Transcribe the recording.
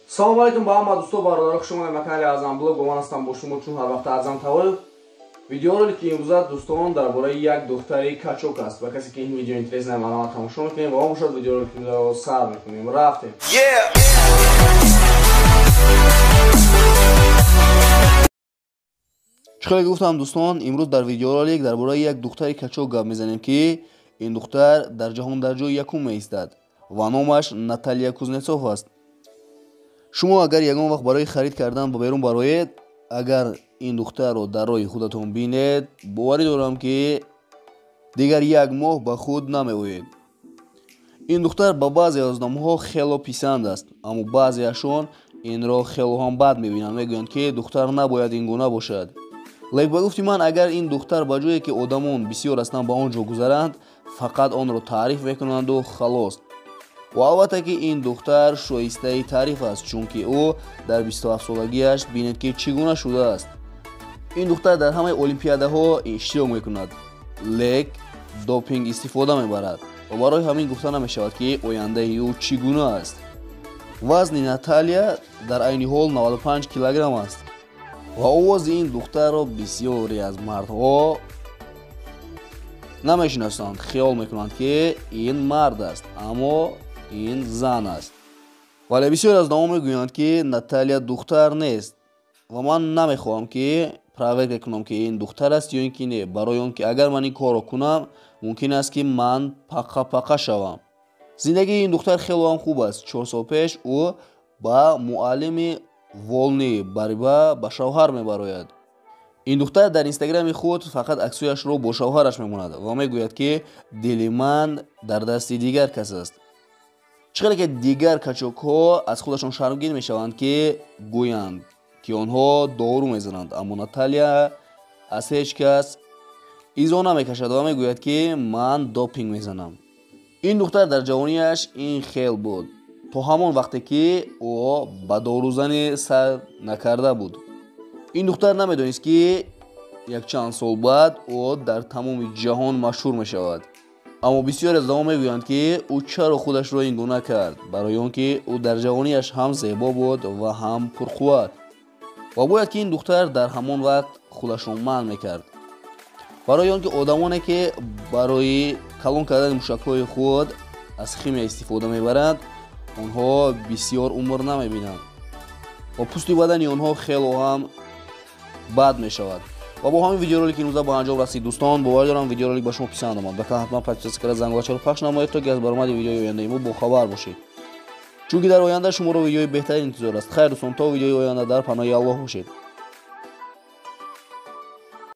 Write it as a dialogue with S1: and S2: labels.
S1: Салом алейкум ба ҳама дӯсто, бародаро, хуш омадед ба канали Аъзам Блог. Бо ман ҳастам бо шумо чун ҳар вақт Аъзам Тавоев. Видеоролики имрӯза, дӯстон, дар бораи як духтари качок аст. Ба касе ки ин видео интересно, марҳамат, тамошо мекунем ва он бошад, видеоролики имрӯзаро сар мекунем. Рафтем.
S2: Чӣ хеле гуфтам, дӯстон, имрӯз дар видеоролик дар бораи як духтари качок гап мезанем, ки ин духтар дар ҷаҳон дар ҷои якум меистад ва номаш Наталия Кузнецов аст. Шумо агар ягон вақт барои харид кардан ба берун бароед, агар ин духтарро дар роҳи худатон бинед, боварӣ дорам, ки дигар як моҳ ба худ намеоед. Ин духтар ба баъзе аз одамҳо хело писанд аст, аммо баъзеашон инро хело ҳам бад мебинанд, мегӯянд, ки духтар набояд ин гуна бошад. Лек ба гуфти ман, агар ин духтар ба ҷое ки одамон бисёр ҳастанд, ба он ҷо гузаранд, фақат онро таъриф мекунанду халос. Ва албатта ки ин духтар шоистаи таъриф аст, чунки ӯ дар 27-солагиаш бинед, ки чӣ гуна шудааст. Ин духтар дар ҳамаи олимпиадаҳо иштирок мекунад, лек допинг истифода мебарад ва барои ҳамин гуфта намешавад, ки ояндаи ӯ чӣ гуна аст. Вазни Наталия дар айни ҳол 95 килограмм аст ва овози ин духтарро бисёре аз мардҳо намешиносанд, хиёл мекунанд, ки ин мард аст, аммо ин зан аст. Вале бисёре аз одамон мегӯянд, ки Наталия духтар нест, ва ман намехоҳам, ки проверка кунам, ки ин духтар аст ё ин ки не, барои он ки агар ман ин корро кунам, мумкин аст, ки ман пақа-пақа шавам. Зиндагии ин духтар хело ҳам хуб аст. 4 сол пеш ӯ ба муаллими вольный борьба ба шавҳар мебарояд. Ин духтар дар инстаграми худ фақат аксҳояшро бо шавҳараш мемонад ва мегӯяд, ки дили ман дар дасти дигар кас аст. Чӣ хеле ки дигар качокҳо аз худашон шармгин мешаванд, ки гӯянд, ки онҳо дору мезананд, аммо Наталия аз ҳеҷ кас изо намекашад ва мегӯяд, ки ман допинг мезанам. Ин духтар дар ҷавонияш ин хел буд, то ҳамон вақте ки ӯ ба дорузанӣ сар накарда буд. Ин духтар намедонист, ки якчанд сол баъд ӯ дар тамоми ҷаҳон машҳур мешавад. Аммо бисёре аз одамон мегӯянд, ки ӯ чаро худашро ин гуна кард, барои он ки ӯ дар ҷавонияш ҳам зебо буд ва ҳам пурқувват, ва бояд ки ин духтар дар ҳамон вақт худашро манъ мекард, барои он ки одамоне ки барои калон кардани мушакҳои худ аз химия истифода мебаранд, онҳо бисёр умр намебинанд ва пӯсти бадани онҳо хело ҳам бад мешавад. Ва бо ҳамин видеоролики имрӯза ба анҷом расид. Дӯстон, бовар дорам, видеоролик ба шумо писанд омад. Ба канал ҳатман подписаться карда, зангулачаро пахш намоед, то ки аз баромади видеои ояндаи мо бохабар бошед, чунки дар оянда шуморо видеои беҳтарин интизор аст. Хайр, дӯстон, то видеои оянда дар паноҳи Аллоҳ бошед.